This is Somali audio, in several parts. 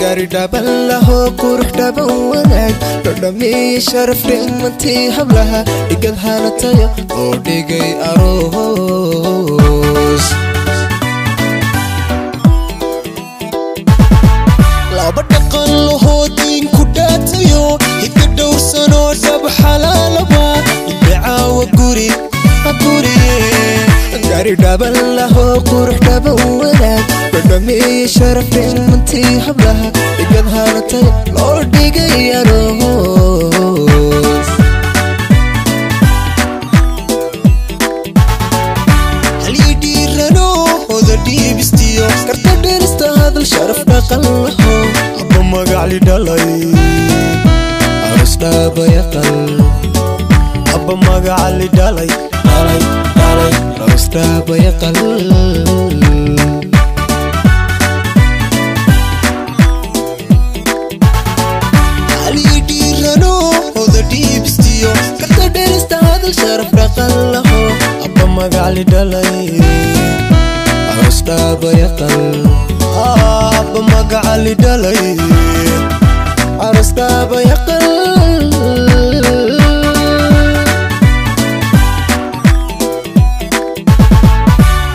Gaari dhaban laho qurux dhaban wanaag dhadhamiye sharaf dhimantii hablaha dhigad hanatayo oo dhigay aroos. Laba dhaqan lahoo diinku dhaatayo hidda dhowrsanoo dhab xalaalaba dhibcaawa guri guriye. Gaari dhaban laho qurux dhaban wanaag dhadhamiye sharaf dhimantii hablaha dhigad hanatayo loo dhigay aroos. Halii dhiiranoo oda dhiibistiyo karta dherista hadal sharaf dhaqan laho abba magacli dhalay aroos dhaabayaqal abba magacli dhalay dhalay dhalay aroos dhaabayaqal. Halii dhiiranoo oda dhiibistiyo karta dherista hadal sharaf dhaqan laho abba magacli dhalay aroos dhaabayaqal abba magacli dhalay aroos dhaabayaqal.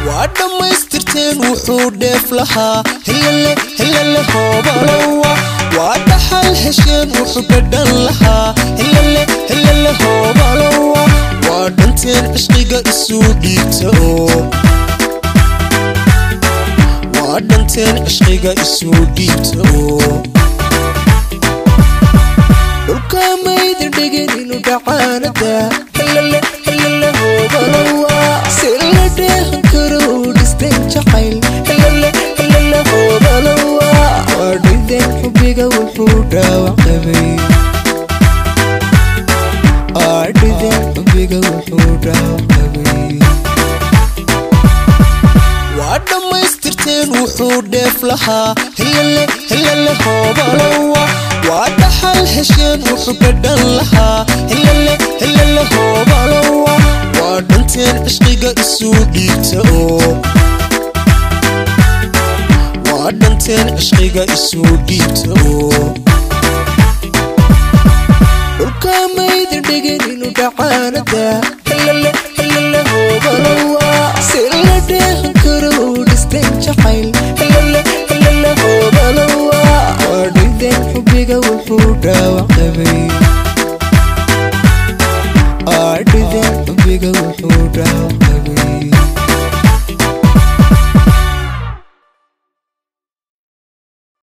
Waa dhammaystirteen wuxuu dheef lahaa helele helele hoobalowa. Waa dhaxal hesheen wuxuu dhadhan lahaa helele helele hoobalowa. Waa dhanteen cishqiga isuu dhiibta oo waa dhanteen cishqiga isuu dhiibta oo Dhulka maydin dhigin inuu dhacaanada helele helele hoobalowa. Si la dheehan karo u dhisteen jacayl helele helele hoobalowa. Waa dhideen xubbiga wuxuu dhaawac qabay. Waa dhideen xubbiga wuxuu dhaawac qabay. Waa dhammaystirteen wuxuu dheef lahaa helele helele hoobalowa. Waa dhaxal hesheen wuxuu dhadhan lahaa helele helele hoobalowa. Waa dhanteen cishqiga isuu dhiibta oo waa dhanteen cishqiga isuu dhiibta oo Dhulka maydin dhigin inuu dhacaanada helele helele hoobalowa. Si la dheehan karo u dhisteen jacayl helele helele hoobalowa. Waa dhideen xubbiga wuxuu dhaawac qabay. Waa dhideen xubbiga wuxuu dhaawac qabay.